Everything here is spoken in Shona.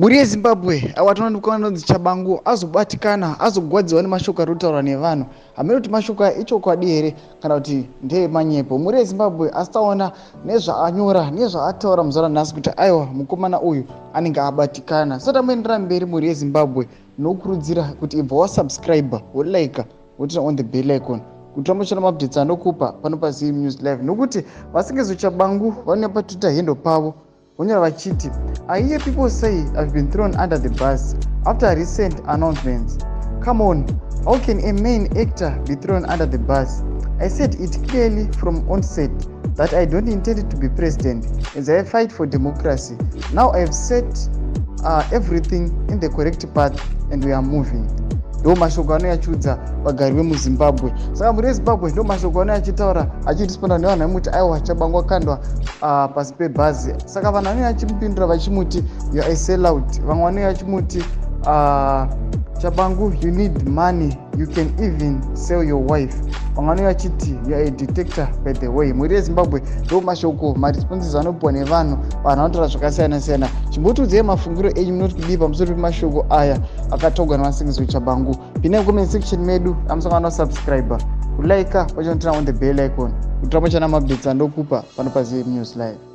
Mhuri yeZimbabwe, awa tinoona mukomana anonzi Chabangu azobatikana, azogwadziwa nemashoko ari kutaurwa nevanhu. Hameno kuti mashoko aya ichokwadi here kana kuti ndeemanyepo. Mhuri yeZimbabwe, asi taona nezvaanyora, nezvaataura muzuva ranhasi kuti aiwa, mukomana uyu anenge abatikana. Sati amboenderera mberi, mhuri yeZimbabwe, ndinokurudzira kuti ibva wasubscribe, wolike, woturn on the bell icon kuti rambochana maupdates anokupa pano paZim News Live, nokuti VaSengezo Chabangu vanouya paTwitter handle pavo vonyora vachiti, "I hear people say I've been thrown under the bus after recent announcements. Come on, how can a main actor be thrown under the bus? I said it clearly from onset that I don't intend to be president as I fight for democracy. Now I have set everything in the correct path and we are moving." Ndo mashoko anoyachiudza vagari vemuZimbabwe. Saka mhuri yeZimbabwe, ndo mashoko anoya achitaura, achiresponda nevanhu vaimuti aiwa, Chabangu akandwa pasi pebhazi. Saka vanhu vanouya achimupindura vachimuti, "You are sell out." Vamwe vanouya vachimuti, "Chabangu, you need money, you can even sell your wife." Vamwe vanouya vachiti, "You are a dictator." By the way, mhuri yeZimbabwe, ndo mashoko, maresponses anopiwa nevanhu. Vanhu vanotaura zvakasiyana siyana. Chimbotiudzai mafungiro enyu, munoti kudii pamusoro pemashoko aya akataurwa naVaSengezo Chabangu? Pinai comment section medu. Amusangana kusubscribe, kulike, vachonoturn on the bell icon kuti rambochana maupdates andokupa pano paZim News Live.